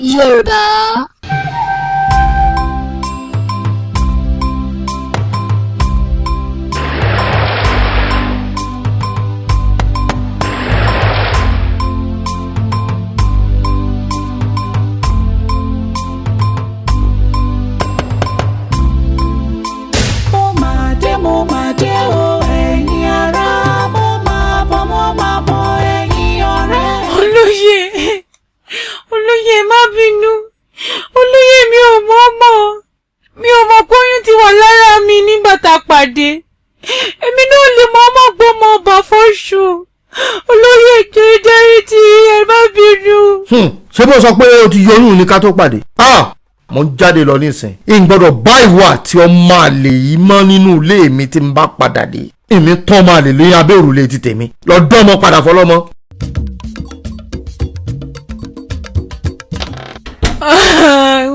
Yorùbá. Mo máa dé, mo máa dé o, ẹ̀yin ará. Mo máa bọ̀, mo máa bọ̀, ẹ̀yin ọ̀rẹ́. Olóyè, olóyè, má bínú. Olóyè, mi ò mọ̀ mọ̀, mi ò mọ̀ pé oyún ti wà lára mi nígbà tá a pàdé. Èmi náà lè mọ̀ ọmọ gbọ́mọ ọba fọ́ṣù. Olóyè, jẹ́ dáríjì, ẹ má bínú. Ṣé bó sọ pé o ti yọyún ní ká tó pàdé? Ah, mo ń jáde lọ nísìn, n gbọ́dọ̀ bá ìwọ àti ọmọ àlè yìí mọ́ nínú ilé mi. Tí n bá padà dé, èmi tán ọmọ àlè lóyún abẹ́ òrùlé ti tèmi lọ́dọ́ ọmọ padà fọlọ́mọ.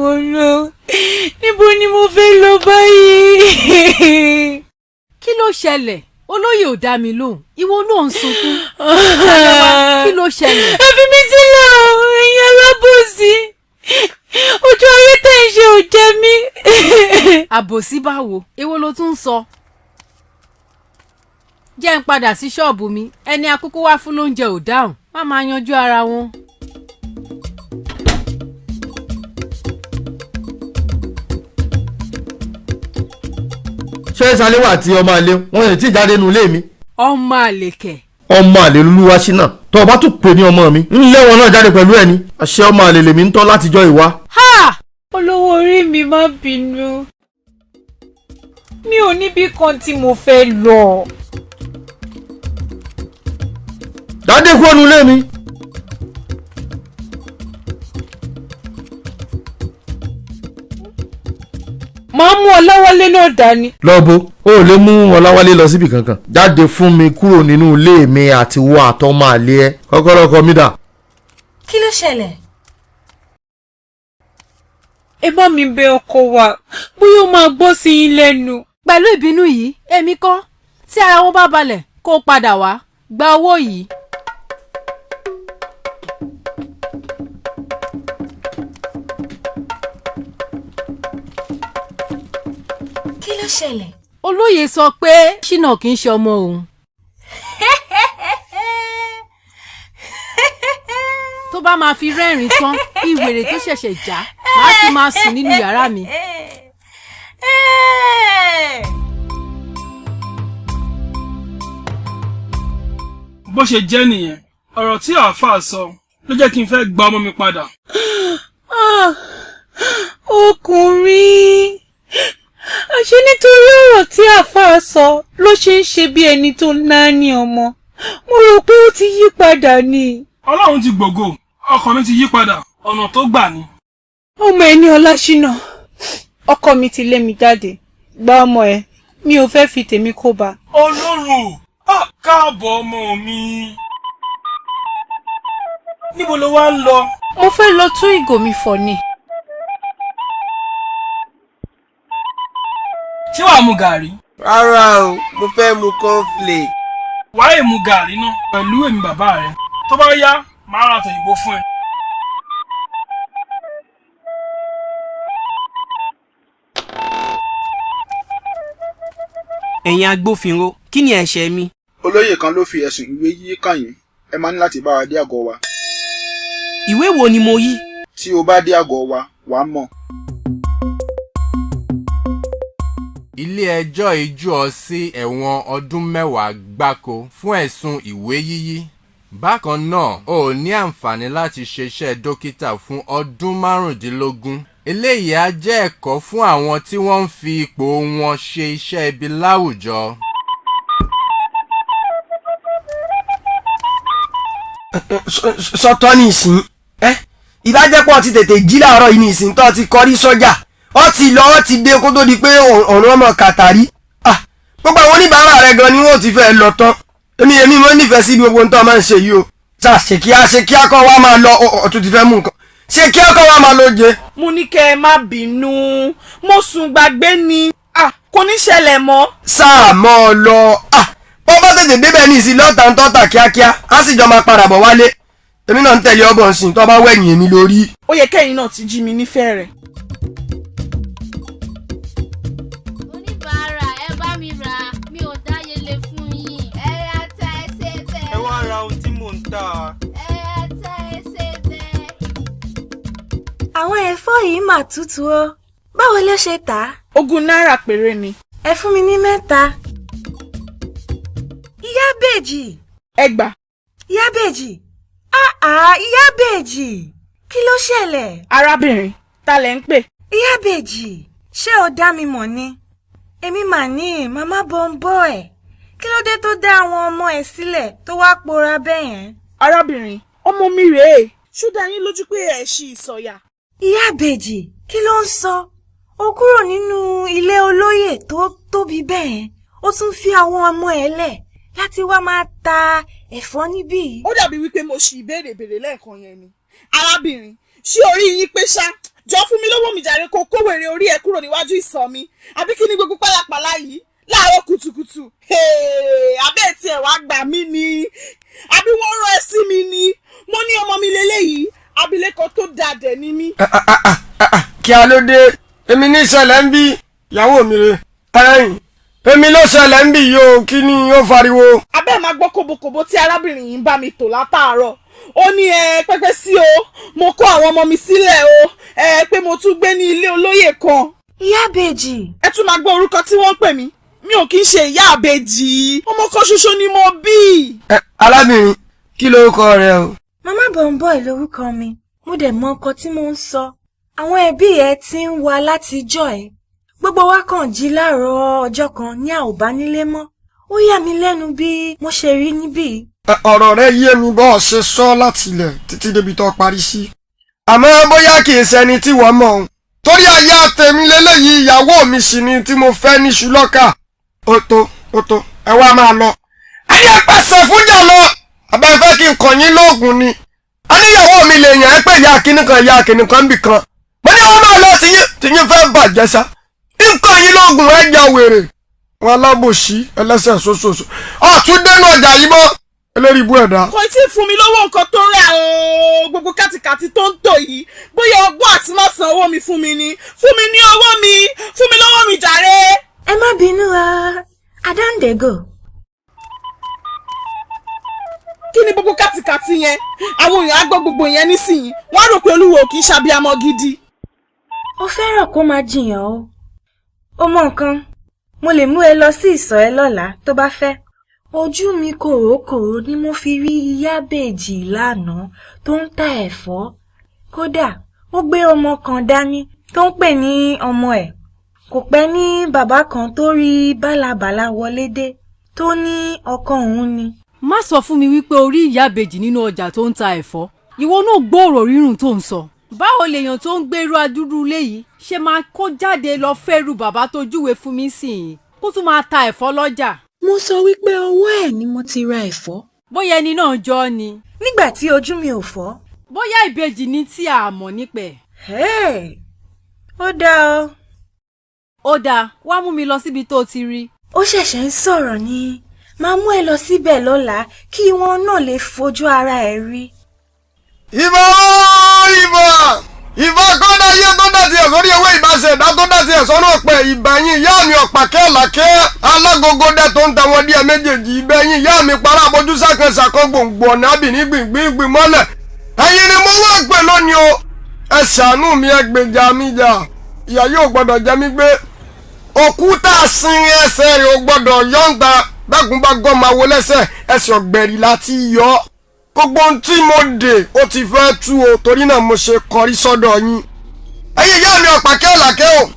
Olú, níbo ni mo fẹ́ lọ báyìí? Kí ló ṣẹlẹ̀? Olóyè ò dá mi lóhùn, ìwọ náà ń sunkún. Ṣaléwá, kí ló ṣẹlẹ̀? Ẹ fi mí sílẹ̀ o, ẹ̀yin alábòsí. Ojú ayé tẹ̀ ń ṣe ò jẹ mí. Àbòsí báwo? Èwo ló tún ń sọ? Jẹ́ ń padà sí ṣọ́ọ̀bù mi. Ẹni akúkú wá fún lóúnjẹ ò dáhùn, má máa yanjú ara wọn. Ṣé Ṣaléwá àti ọmọ àlè wọn lè tí ì jáde nínú ilé mi? Ọmọ àlèkẹ̀? Ọmọ àlè lolúwa sí náà. Tó o bá tún pè ní ọmọ mi, ńlẹ́ wọn náà jáde pẹ̀lú ẹni àṣẹ. Ọmọ àlè lèmi ń tọ́ látijọ́ ìwá. Ha! Olówó orí mi, má bínú, mi ò níbi kan tí mo fẹ́ lọ. Jáde kúrò nínú ilé mi. Màá mú Ọláwálé náà dání. Lọ́bọ̀, o ò lè mú Ọláwálé lọ síbi kankan. Jáde fún mi kúrò nínú ilé mi àti wọ àtọmọ àlè ẹ. Kọ́kọ́rọ́ ọkọ mi dà? Kí ló ṣẹlẹ̀? Ẹ bá mi bẹ̀ ọkọ wa, bóyá ó máa gbọ́ sí yín lẹ́nu. Pẹ̀lú ìbínú yìí, èmi kọ́. Tí ara wọn bá balẹ̀, kó o padà wá gba owó yìí. Kí ló ṣẹlẹ̀? Olóyè sọ pé Ṣínà kì í ṣe ọmọ òun. Tó bá máa fi rẹ́rìn-ín tán bí wèrè tó ṣẹ̀ṣẹ̀ já, màá ti máa sùn nínú yàrá mi. Bó ṣe jẹ́ nìyẹn. Ọ̀rọ̀ tí àáfàá sọ ló jẹ́ kí n fẹ́ gba ọmọ mi padà. Ah, ọkùnrin, àṣé nítorí ọ̀rọ̀ tí àáfàá sọ ló ṣe ń ṣe bí ẹni tó náání ọmọ. Mo rò pé ó ti yí padà ni. Ọlọ́run ti gbògo, ọkàn mi ti yí padà, ọ̀nà tó gbà ni. Ọmọ ẹ ní Ọláṣínà, ọkọ mi ti lé mi jáde. Gba ọmọ ẹ, mi ò fẹ́ fi tèmi kó bá. Ọlọ́run ah, káàbọ̀ ọmọ mi. Níbo ló wá ń lọ? Mo fẹ́ lọ tún ìgò mi fọ̀ ni. Ṣé wàá mu gàrí? Rárá o, mo fẹ́ mu cornflake. Wàá è mu gàrí náà pẹ̀lú èmi bàbá rẹ. Tó bá yá, màá ra tòyìnbó fún ẹ. Ẹ̀yin agbófinró, kí ni ẹ̀ṣẹ̀ mi? Olóyè kan ló fi ẹ̀sùn ìwé yíyí kàn yín. Ẹ máa ní láti bá wa dé àgọ́ wa. Ìwé wo ni mo yí? Tí o bá dé àgọ́ wa, wàá mọ̀. Ilé-ẹjọ́ jù ọ́ sí ẹ̀wọ̀n ọdún 10 gbáko fún ẹ̀sùn ìwé yíyí. Bákan náà, o ò ní àǹfààní láti ṣiṣẹ́ dókítà fún ọdún 15. Eléyìí á jẹ́ ẹ̀kọ́ fún àwọn tí wọ́n ń fi ipò wọn ṣe iṣẹ́ ibi láwùjọ. Sọtọ́ ní ìsín ẹ́, ìbájẹ́pọ̀ ti tètè jí láàárọ̀ yìí ní ìsín tó ti kọrí sọ́jà, ọ ti lọ, ọ ti dé kó tó di pé ọ̀run ọmọ kàtàrí. Ah, gbogbo àwọn oníbàárà rẹ gan ni wọn ò ti fẹ́ lọ tán. Èmi mo nífẹ̀ẹ́ sí gbogbo ohun tó máa ń ṣe yìí o. Sà ṣe kíá, ṣe kíá kọ́ wa máa lọ. Ọ̀tún ti fẹ́ mú nǹkan, ṣe kíá kọ́ wa máa lọ jẹ. Mo ní kẹ́ ẹ má bínú, mo sùn gbàgbé ni. Ah, kò ní ṣẹlẹ̀ mọ́. Sáà mọ́ ọ lọ. Ah, bọ́ bá tètè débẹ̀ ní ìsìn lọ́ta ń tọ́ta kíákíá, á sì jọ máa padà bọ̀ wálé. Èmi náà ń tẹ̀lé ọbọ̀ nsìn tó bá wẹ̀yìn èmi lórí. Ó yẹ kẹ́yìn náà ti jí mi nífẹ̀ẹ́ rẹ̀. Oníbàárà, ẹ bá mi rà, mi ò dáyélé fún yín. Ẹ ra ta ẹsẹ̀ tẹ. Ẹ wá ra ohun tí mò ń tà. Ẹ ra ta ẹsẹ̀ tẹ. Àwọn ẹ̀fọ́ yìí mà tútù o. Báwo ló ṣe tà á? 20 náírà péré ni. Ẹ fún mi ní 3. Ìyá Bèjì. Ẹ gbà. Ìyá Bèjì. Àà, Ìyá Bèjì. Kí ló ṣẹlẹ̀? Arábìnrin, ta lẹ ń pè? Ìyá Bèjì, ṣé o dá mi mọ̀ ni? Èmi mà ní màmá bọ́ńbọ́ ẹ̀. Kí ló dé tó dá àwọn ọmọ ẹ̀ sílẹ̀ tó wá pora bẹ́ẹ̀ yẹn? Arábìnrin, ọmọ mi rèé. Ṣó dá yín lójú pé ẹ ṣì ìsọ̀yà? Ìyá Bèjì, kí ló ń sọ? O kúrò nínú ilé olóyè tó tóbi bẹ́ẹ̀ yẹn. O tún fi àwọn ọmọ ẹ̀ lẹ̀ láti wá máa ta ẹ̀fọ́ níbí. Ó dàbí wípé mo ṣì ìbéèrè béèrè lẹ́ẹ̀kan yẹn ni. Arábìnrin, ṣé orí yín pé ṣá? Jọ fún mi lówó mi jàre, kó kó wèrè orí ẹ kúrò níwájú ìsọ̀ mi. Àbí kí ni gbogbo pálapàla yìí? Láàárọ̀ kùtùkùtù. Abẹ́ tí ẹ̀ wá gbà mí ni. Àbí wọ́n rán ẹ sí mi ni? Mo ní ọmọ mi leléyìí, abilékọ tó dàdẹ̀ ni mí. Kí a ló dé? Èmi ní ìṣẹ̀lẹ̀ ń bí ìyàwó mi rè. Ẹ̀yìn, èmi ló ṣẹlẹ̀ ń bí yìí o, kí ni ó fariwo? Abẹ́ máa gbọ́ kòbókòbó tí arábìnrin yìí ń bá mi tò látàárọ̀. Ó ní ẹ pẹ́pẹ́ sí o, mo kó àwọn ọmọ mi sílẹ̀ o, ẹ pé mo tún gbé ní ilé olóyè kan. Ìyá Bèjì. Ẹ tún máa gbọ́ orúkọ tí wọ́n ń pè mí. Mi ò kí ń ṣe ìyá àbèjì, ọmọ kan ṣoṣo ni mo bí. Ẹ arábìnrin, kí lorúkọ rẹ o? Màmá Bọ̀m̀bọ̀ lorúkọ mi. Mo dẹ̀ mọ ọkọ tí mo ń sọ. Àwọn ẹbí ẹ ti ń wá látijọ́ ẹ. Gbogbo wa kàn jí láàárọ̀ ọjọ́ kan ní a ò bá nílé mọ́. Ó yà mí lẹ́nu bí mo ṣe rí níbí. Ọ̀rọ̀ rẹ yé mi bọ́ ọ ṣe sọ láti ilẹ̀ títí débi tó parí sí. Àmọ́ bóyá kì í ṣẹni tí wọ́n mọ̀ ọ́n. Torí aya tèmi lélẹ́yìí, ìyàwó mi sì ni tí mo fẹ́ ní ṣùlọ́kà. Ó tó, ó tó, ẹ wá máa lọ. Ẹni ẹ pàṣẹ fúnjà lọ. Àbá ẹ fẹ́ kí n kàn yín lóògùn ni. A ní ìyàwó mi lè yàn ẹ́ pé ìyá kìnnì kan, ìyá kìnnì kan bì kan. Mo ní wọ́n máa lọ tìyín fẹ́ bàjẹ́ sá. Nǹkan yín lóògùn ẹ já wèrè. Wọn alábòsí ẹlẹ́sẹ̀ ṣoṣooṣo. Ọ̀tún dénú ọjà yìí mọ́. Eléyìí ibú ẹ̀dá. Kò tí ì fún mi lówó nǹkan tó rà o, gbogbo kàtìkàtì tó ń tò yìí, bóyá ọgbọ́n àti má san owó mi fún mi ni. Fún mi ní owó mi, fún mi lówó mi jàre. Ẹ má bínú o, I don dey go. Kí ni gbogbo kàtìkàtì yẹn? Àwọn èèyàn á gbọ́ gbogbo yẹn nísìnyí, wọ́n á rò pé olúwo kì í ṣàbíamọ gidi. Ó fẹ́ràn kó máa jiyàn o. Ó mọ nǹkan, mo lè mú ẹ lọ sí ìsọ̀ ẹ lọ́la tó bá fẹ́. Ojú mi kòrókòró ni mo fi rí Ìyá Bèjì lánàá tó ń ta ẹ̀fọ́. Kódà, ó gbé ọmọ kan dání tó ń pè ní ọmọ ẹ̀. Kò pẹ́ ní bàbá kan tó rí bálabàla wọlé dé tó ní ọkọ òun ni. Má sọ fún mi wípé o rí Ìyá Bèjì nínú ọjà tó ń ta ẹ̀fọ́. Ìwọ náà gbóòrò rírùn tó ń sọ. Báwo lèèyàn tó ń gbèrú adúrú ilé yìí ṣe máa kó jáde lọ fẹ́rù bàbá tó júwe fún mi sìn yìí kó tún máa ta ẹ̀fọ́ lọ́jà? Mo sọ wípé ọwọ́ ẹ̀ ni mo ti ra ẹ̀fọ́. Bóyá ẹni náà jọ ni. Nígbà tí ojú mi ò fọ́. Bóyá ìbejì ni tí a mọ̀ nípa ẹ̀. Hey, ó dáa o. Ó dáa, wá mú mi lọ síbi tó ti rí. Ó ṣẹ̀ṣẹ̀ ń sọ̀rọ̀ ni. Máa mú ẹ lọ síbẹ̀ lọ́la kí wọn náà lè fojú ara ẹ rí. Ìbà ìbà ìbà kọ́dá yé tó dá tiẹ̀ sórí ewé ìbáṣẹ̀ ẹ̀dá tó dá tiẹ̀ sọ́nà ọ̀pẹ ìbà yín ìyá mi ọ̀pàkẹ́ ọ̀làkẹ́ alágogo dẹ́ tó ń ta wọn díẹ̀ méjèèjì ibẹ̀ yín ìyá mi para abojú sákan sàkan gbòǹgbò ọ̀nà àbìní gbìngbìngbìn mọ́lẹ̀. Ẹ̀yin ni mo wá pè lónìí o, ẹ ṣàánú mi, ẹ gbèjà mi jà, ìyà yóò gbọ́dọ̀ jẹ mí gbé. Òkúta sin ẹsẹ̀ rẹ̀ ò gbọ́dọ̀ yọ̀ǹda, bẹ́ẹ̀kún bá gọ́ máa wo lẹ́sẹ̀, ẹsẹ̀ ọ̀gbẹ̀rì láti yọ. Gbogbo ohun tí mo dè ó ti fẹ́ tú o, torí náà mo ṣe kọrí sọ́dọ̀ yín. Ẹ̀yin ìyá mi ọ̀pàkẹ́ ọ̀làkẹ́ o,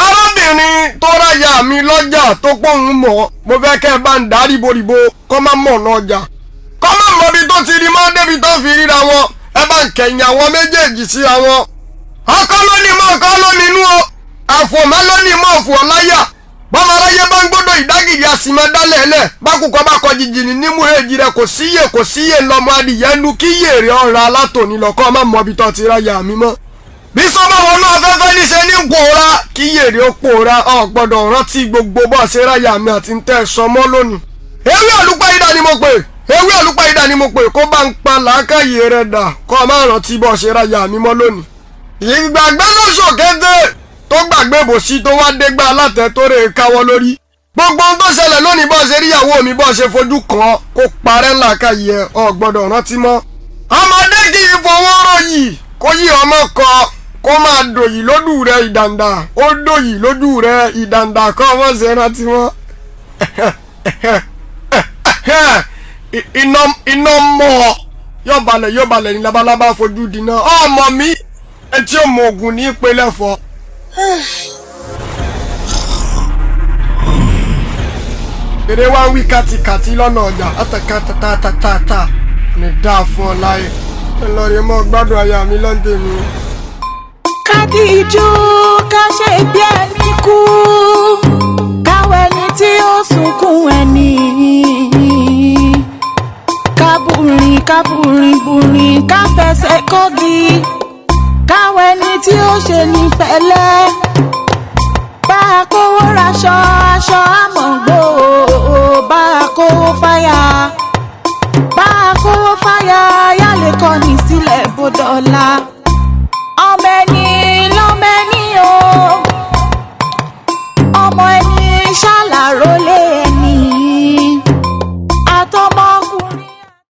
arábìnrin tó ráyà mi lọ́jà tó pòun mọ̀, mo fẹ́ kẹ́ ẹ bá ń dá ríboríbo kọ́ má mọ̀ ọ̀nà ọjà, kọ́ má mọ̀ ibi tó ti rí mọ́ débi tó fi ríra wọn, ẹ bá ń kẹ̀yìn àwọn méjèèjì síra wọn. Ọkọ ló ní mọ́ ọkọ ló nínú o, àfọ̀mọ́ ló ní mọ́ ọ̀fọ̀ láyà. Bọ́mọ aráyé bá ń gbọ́dọ̀ ìdágìrì àsìmọ́ dálẹ̀ ẹlẹ̀ bákùkọ bá kọ jìjì ní nímú èjì rẹ kò síyè kò síyè lọ́mọ adìyẹ nu kí yèrè ọ̀rọ̀ alátòní lọ́kọ́ má mọ ibi tó ti ráyà mi mọ́. Bí sọ́mọ́ wọnú afẹ́fẹ́ níṣẹ́ ní pòórá kí yèrè ó pòórá, ọ̀ gbọ́dọ̀ rántí gbogbo bọ́ ṣe ráyà mi àti ń tẹ́ sọmọ́ lónìí. Ewé àlùpàyídà ni mo pè, Ewé àlùpàyídà ni mo pè kó bá ń pa làákàyè rẹ̀ dà kó o má rántí bó ṣe ráyà mi mọ́ lónìí. Ìgbàgbé lóṣù kété tó gbàgbé bòsí tó wá dégbà alátẹ tó rè káwọ́ lórí. Gbogbo ohun tó ṣẹlẹ̀ lónìí bó ṣe ríyàwó mi bó ṣe fojú kàn án kó parẹ́ làákàyè ẹ̀ ò gbọ́dọ̀ rántí mọ́. Ọmọdé kì í fọwọ́ ròyìn kó yí ọmọ kọ kó máa dòyì lójú rẹ ìdàǹdà ó dòyì lójú rẹ ìdàǹdà kọ́ ọmọ ṣe rántí mọ́. Iná mọ́ ọ yóò balẹ̀ yóò balẹ̀ ní labalábá fojú dínà ọmọ mi ẹ tí ó mọ oògùn ní ìpele ẹ̀fọ́. Èrè wá ń wí kátikàti lọ́nà ọjà àtàkàtàtàtàtà ní dáa fún ọ láyé ẹ lọ rí mọ́ gbádùn aya mi lọ́ndẹ̀ mi. Kádìjú ká ṣe bí ẹni kú, káwọ ẹni tí ó sunkún ẹni, kábùrìn kábùrìn bùrìn ká fẹsẹ̀ kọ́gi, káwọ ẹni tí ó ṣe ní pẹ̀lẹ́, bá a kówó raṣọ aṣọ àmọ̀gbò, bá a kówó fáyà, bá a kówó fáyà yálè kọ́ni sílẹ̀ bó dọ̀la.